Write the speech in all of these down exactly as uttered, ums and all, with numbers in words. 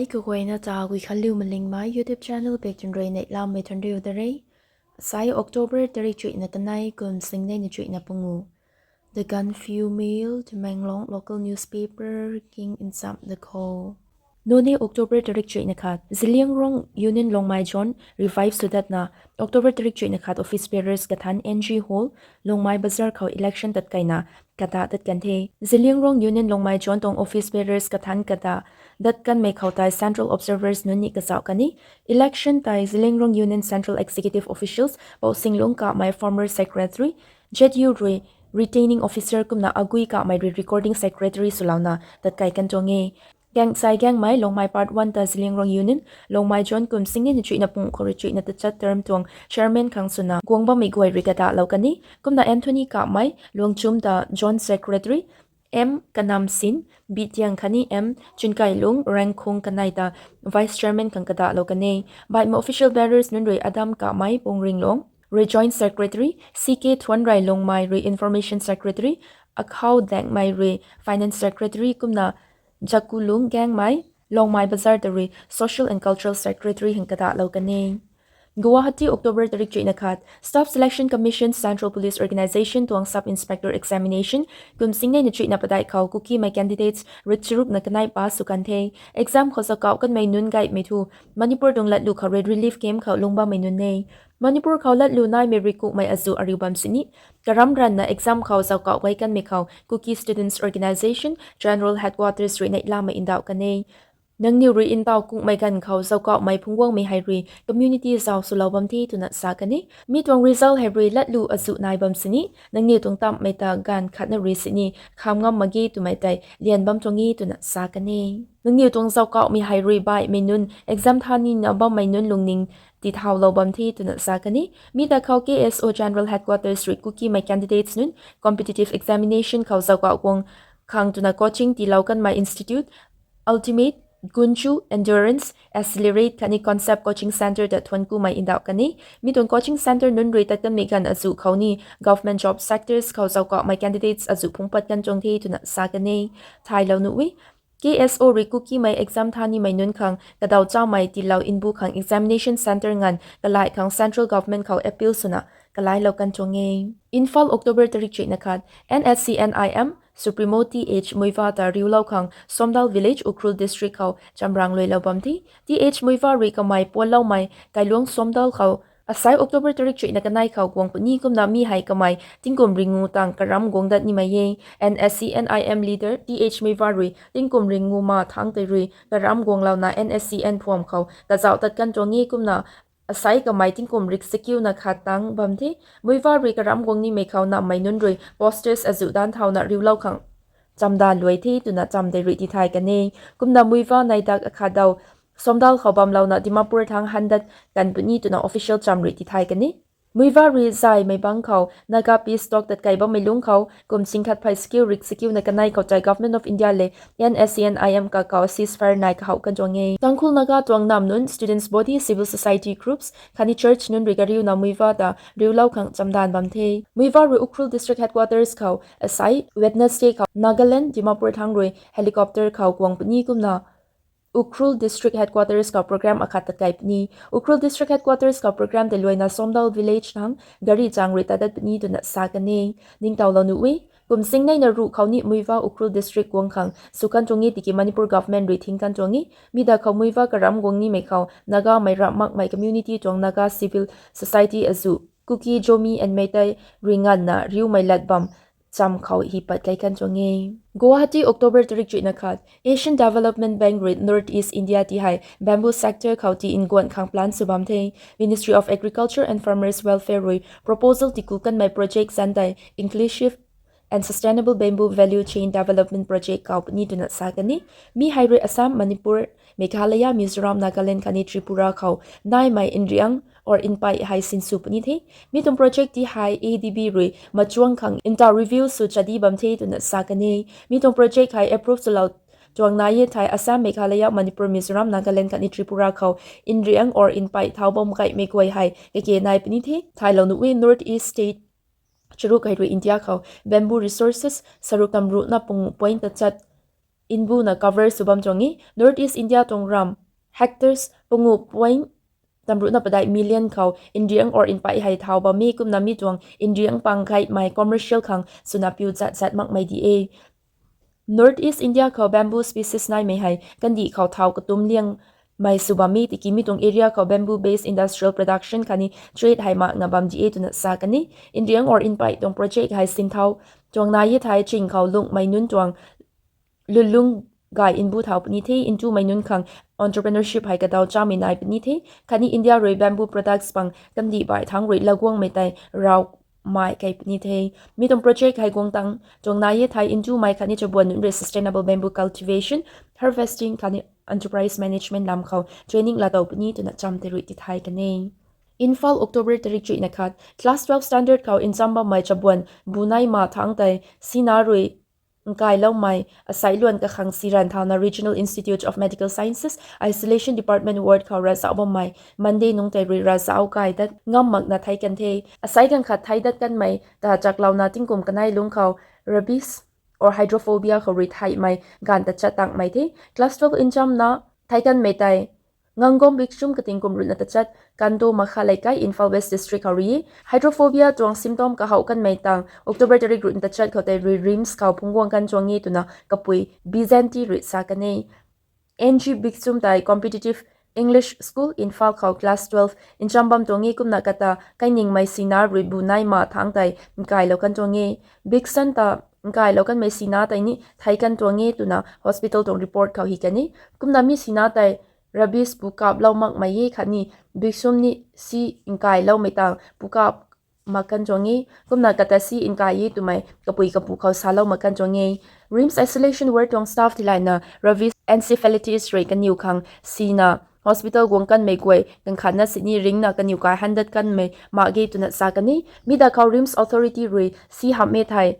Kaguayna ta Guikhanliu Malingmei YouTube channel pek tun rui neihlamei thanriu da re. Asai October tarik chuihna kanei kum singneina chuihna pungu. The Gaanphiu Mail, Tamenglong local newspaper king nsam da kho. Nune October tarik chuihna khat, Zeliangrong Union Longmai Zone revive sw datna, October tarik chuihna khat office bearers kathan N G Hall, Longmai Bazar khou election tatkaina kata dat kan the. Zeliangrong Union Longmai Zone tuang office bearers kathan kata dat kanmei khou tei central observers nunc ni kazauh kan e. Election tei Zeliangrong Union Central Executive Officials Pousinglung Kamei former secretary, Z U rui retaining officer kumna Agui Kamei rui recording secretary swlouna tatkai kan tuang e. Gaeng Sai Gaengmei Longmai Part one ta Zeliangrong Union Longmai Zone kum singneina chuihna pungu khou rui chuihna tachat term tuang chairman khang swna guang bammei guay rui kadahlou kan e. Kumna Anthony Kamei Luangchum ta Zone Secretary, M Kanamsin Bitiang khatni M Chunkailung Rangkhung kanei ta vice chairman khang kadahlou kan e. Baihmei official bearers nunc rui Adam Kamei Pungringlong rui joint secretary, C K Thuanrei Longmai rui information secretary, Akhau Dengmei rui finance secretary kumna Jakulung Gaengmei Longmai Bazar ta rui social and cultural secretary hang kadahlou kan e. Guwahati, October tarik chuihna khat, Staff Selection Commission Central Police Organisation tuang Sub Inspector Examination kum singneina chuihna padeih khou Kukimei candidates rikcharukna kanei pass sw kan the. Exam khou zauckauh kanmei nunc gaymei thu Manipur tuang latlu khou rui relief camp khou lungc bammei nunc e. Manipur khou latlu naimei rui kukmei azuh ariu bam sini, karam ranvna exam khou zauckauh gay kanmei khou Kuki Students Organisation General Headquarters rui neihlamei ndauh kan e. Nangniw rui ntaw kukmei ganv khou zauckauhmei phungc guangmei hei rui community zauc swlou bam the twna sa kan e. Mi tuang result hei rui latlu azuh nai bam sini, nangniw tuang tamhmei ta ganv khatna rui sini kham ngam mak ge twmei tei lian bam tuang e twna sa kan e. Nangniw tuang zauckauhmei hei rui baihmei nunc, exam tha nina bammei nunc lungning tithaulou bam the twna sa kan e. Mi ta khou K S O General Headquarters rui Kukimei candidates nunc competitive examination khou zauckauh guang khang twna coaching tiilou kanmei institute Ultimate, Gunchu, Endurance, Accelerate khatni Concept Coaching Centre ta thuanc kumei ndauh kan e. Mi tuang coaching centre nunc rui tat kanmei ganv azuh khou ni government job sectors khou zauckauhmei candidates azuh phungc pat kan tuang the twna sa kan e. Thaylou nuh e, K S O rui Kukimei exam tha nimei nunc khang kadaw chamei tiilou mbu khang examination centre nganv kalai khang central government khou appeal swna kalailou kan tuang e. Imphal, October tarik chuihna khat, N S C N I M Supremo Th Muivah ta riulou khang Somdal Village, Ukhrul District khou chamrang luilou bam the. Th Muivah rui kamei puanloumei kailuang Somdal khou asai October tarik chuihna kanei khou guang puni kumna mi hei kamei tingkum ringu tang karam guang dat nimei e. N S C N I M leader Th Muivah rui tingkum ringu ma thangc tei rui karam guanglouna N S C N phuam khou kazauh tat kan tuang e kumna asai kamei tingkum riksakiuna khat tang bam the. Muivah rui karam guang nimei khou nammei nunc rui posters azuh danc thauna riulou khang chamdan luai the twna cham tei rui tithay kan e. Kumna Muivah neidak akhat daw Somdal khou bamlouna Dimapur thangc han dat kan puni twna official cham rui tithay kan e. Muivah rui zaymei bangc khou Naga peace talk tatkai bammei lungc khou kum sing khat phey sakiu riksakiuna kanei khou tei Government of India le N S C N I M kakhou ceasefire nai kahouh kan tuang e. Tangkhul Naga tuang nam nunc, students body, civil society groups khatni church nunc rui kariuna Muivah ta riulou khang chamdan bam the. Muivah rui Ukhrul District Headquarters khou asai Wednesday khou Nagaland Dimapur thangc rui helicopter khou guang puni kumna Ukhrul District Headquarters khou program akhat tatkai puni. Ukhrul District Headquarters khou program tei luaina Somdal Village thangc gari chang rui tat dat puni twna sa kan e. Ningtowlou nuh e, kum singneina ruh khou ni Muivah Ukhrul District guang khang sw kan tuang e tiki Manipur government rui thing kan tuang e. Mi da khou Muivah karam guang nimei khou Nagamei ramh makmei community tuang Naga civil society azuh Kuki, Zomi and Meitei rui nganvna riumei lat bam cham khou hi pat kai kan tuang e. Guwahati, October tarik chuihna khat, Asian Development Bank rui North East India ti hei bamboo sector khou ti nguan khang plan sw bam the. Ministry of Agriculture and Farmers Welfare rui proposal tiku kanmei project zan tei Inclusive and Sustainable Bamboo Value Chain Development Project khou puni twna sa kan e. Mi hei rui Assam, Manipur, Meghalaya, Mizoram, Nagaland khatni Tripura khou naimei nriang or npei hei sinsw puni the. Mi tuang project ti hei A D B rui machuang khang ntaw review sw chadi bam the twna sa kan e. Mi tuang project hei approve swlou tuang nai e thei Assam, Meghalaya, Manipur, Mizoram, Nagaland khatni Tripura khou nriang or npei thau bam kaimei guay hei kage nai puni the. Thaylou nuh e, North East state charuk hei rui India khou bamboo resources saruk tamruhna pungu point tachat nbuna cover sw bam tuang e. North East India tuang ram hectares pangu point tamruhna padeih million khou nriang or npei hei thau bam e, kumna mi tuang nriang pang gaymei commercial khang swna piu zat zat makmei di e. North East India khou bamboo species naimei hei kandih khou thau katum liangmei sw bam e, tiki mi tuang area khou bamboo based industrial production khatni trade hei makna bam di e twna sa kan e. Nriang or npei tuang project hei sinthau tuang nai e thei ching khou lungmei nunc tuang lulung gay nbu thau puni the, ntumei nunc khang entrepreneurship hei kadaw chamei nai puni the, khatni India rui bamboo products pang kandih bai thangc rui laguangmei tei raw mai kei puni the. Mi tuang project hei guang tang tuang nai e thei ntumei khatni chabuan nunc rui sustainable bamboo cultivation, harvesting khatni enterprise management lam khou training laa tow puni twna cham tei rui tithay kan e. Imphal, October tarik chuihna khat. Class twelve standard khou ncham bammei chabuan bu nai ma thangc tei sina rui nkailoumei asai luan kakhang si ranv thauna Regional Institute of Medical Sciences Isolation Department ward khou ravzauh bammei Monday nungc tei rui ravzauh kai dat ngam makna thei kan the. Asai ganv khat thei dat kanmei ta chaklouna tingkum kanei lungc khou rabies or hydrophobia khou rui theihmei ganv ta chat tangmei the. Class twelve nchamna thei kanmei tei Ngangom Bikchum kating kum ruhna tachat, Kando Makha Leikai, Imphal West District khou rui e. Hydrophobia tuang symptom kahouh kanmei tang October tarik ruhna tachat khou tei rui RIMS khou phungc guang kan tuang e twna kapui Bijanti rui sa kan e. N G Bikchum tei Competitive English School, Imphal khou class twelve ncham bam tuang e, kumna kata kainingmei sina rui bu nai ma thangc tei nkailou kan tuang e. Bikson ta nkailou kanmei sina tei ni thei kan tuang e twna hospital tuang report khou hi kan e. Kumna mi sina tei rabies pukap lou makmei e khatni Bikchum ni si nkailoumei tang pukap mak kan tuang e. Kumna kata si nkai e twmei kapui kapu khou salou mak kan tuang e. RIMS isolation ward tuang staff tiilayna rabies encephalitis rui kaniw khang sina hospital guang kanmei guay ganv khatna sini ringna kaniw kai handat kanmei mak ge twna sa kan e. Mi da khou RIMS authority rui si hamh e thei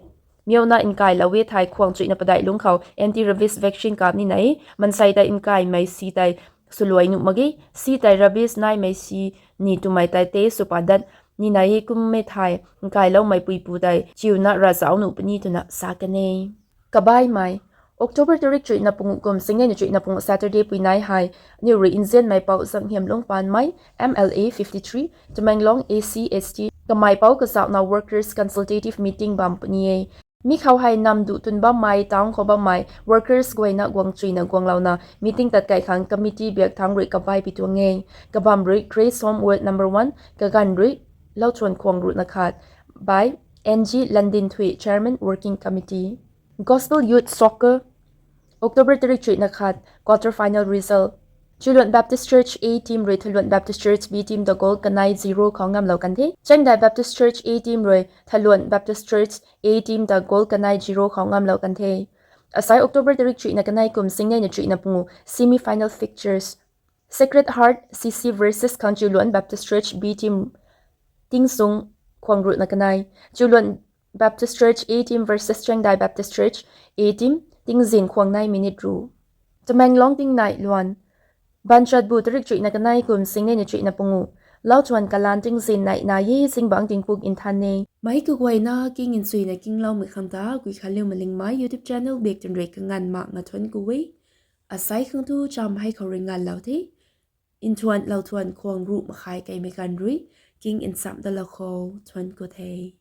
miauna nkailou e thei khwang chuihna padeih lungc khou anti-rabies vaccine kap nina e. Mansei tei nkaimei si tei swluai nuh mak ge. Si tei rabies naimei si ni twmei tei test sw pat dat nina e, kum e thei nkailoumei puipu tei chiuna ravzauh nuh puni twna sa kan e. Kabaimei, October tarik chuihna panguh kum singnei na chuihna panguh Saturday pui nai hei aniw rui nzianmei pou Zanghiamlung Panmei, M L A fifty three, Tamenglong A C S T kamei pou kazauhna workers consultative meeting bam puni e. Mi khou hei nam duh twn bammei town khou bammei workers guayna guang chuina guanglouna meeting tat kai khang committee biak thangc rui kabai pi tuang e. Kabam rui Grace Home Ward number one, kaganv rui Lauthuan Khwang ruhna khat, by N G Landinthui, Chairman Working Committee. Gospel Youth Soccer, October tarik chuihna khat, quarter final result. Chuluan Baptist Church A team rui Thaluan Baptist Church B team ta goal kanei zero khou ngamlou kan the. Changdai Baptist Church A team rui Thaluan Baptist Church A team ta goal kanei zero khou ngamlou kan the. Asai October tarik chuihna kanei kum singnei na chuihna panguh semi final fixtures. Sacred Heart C C versus khang Chuluan Baptist Church B team, tingsung khwang ruhna kanei. Chuluan Baptist Church A team versus Changdai Baptist Church A team, tingzin khwang nei minute ru. Tamenglong tingnai luan. Banchat bu tarik chuihna kanei kum singnei na chuihna panguh. Lauthuan kalan tingzin nei na e, zingbangc tingpuk nthan e. Meic kaguayna king nchuina kingloumei khang ta Guikhanliu Malingmei YouTube channel bak twn rui kanganv mak nga thuanc ku e. Asai khang tu cham hei khou rui nganvlou the. Nthuan lou thuan khwang ruh makhai keimei ganv rui king nchamh dalou khou thuanc ku the.